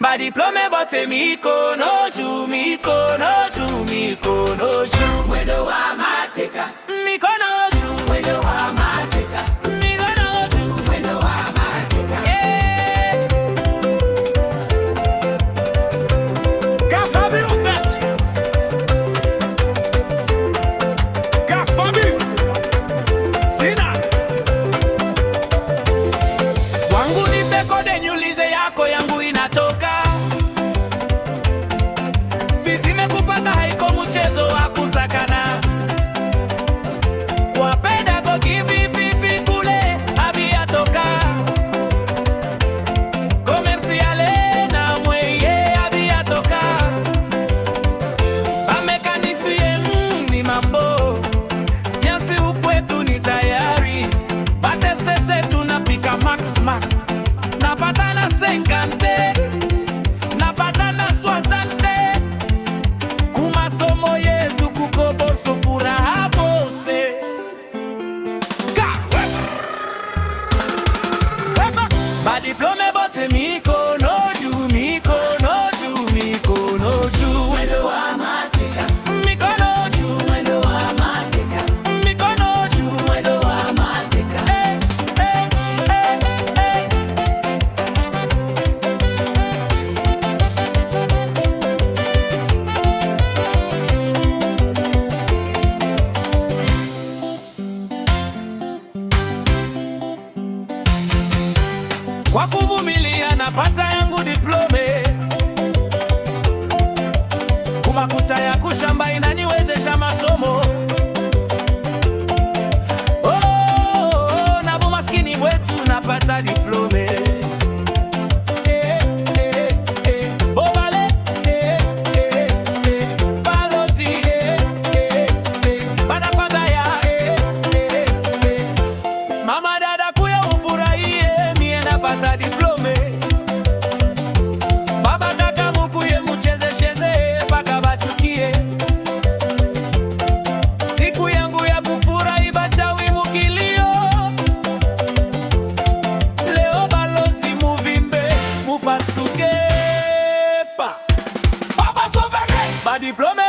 Badiplome bote mikono juu, mikono juu, mikono juu. Mwendo wa mateka. Mikono juu. Mwendo wa mateka. Mikono juu. Mwendo wa mateka. Yeah. Kafabi ou fait. Kafabi. Sina. Wangu nipe kode nyulize yako yangu inatoka. Sizime kupata haiko mchezo wa kusakana. Wapenda ko kivivipi kule abiyatoka. Komersiale na mweye abiyatoka. Bamekanisie ni mambo. Siansi ukwetu ni tayari. Batesese tunapika max max. Napatana 50, napatana 60. Kumasomo yetu kukoboso furaha bose. Ka. Wefa. Badiplome bote mikono juu, mikono juu, mikono juu. Mwendo wa mateka. Mikono juu. Mwendo wa mateka. Mikono juu. Mwendo wa mateka. Eh, eh, eh, eh. Kwa kuvumilia napata yangu diplome, kumakuta ya kushamba inaniwezesha masomo. Oh, oh, na bumaskini bwetu napata diplome. Eh, eh, eh, Bobale, eh, eh, eh, Balozi, eh, eh, eh, Badapanda ya, eh, eh, eh. Mama dada kuya ufurahie, mie napata diplome. Baba kaka mukuye muchezesheze paka bachukie. Siku yangu ya kufurahi bachawi mukilio. Leo balozi muvimbe mupasuke pa. Baba souverain. Badiplome.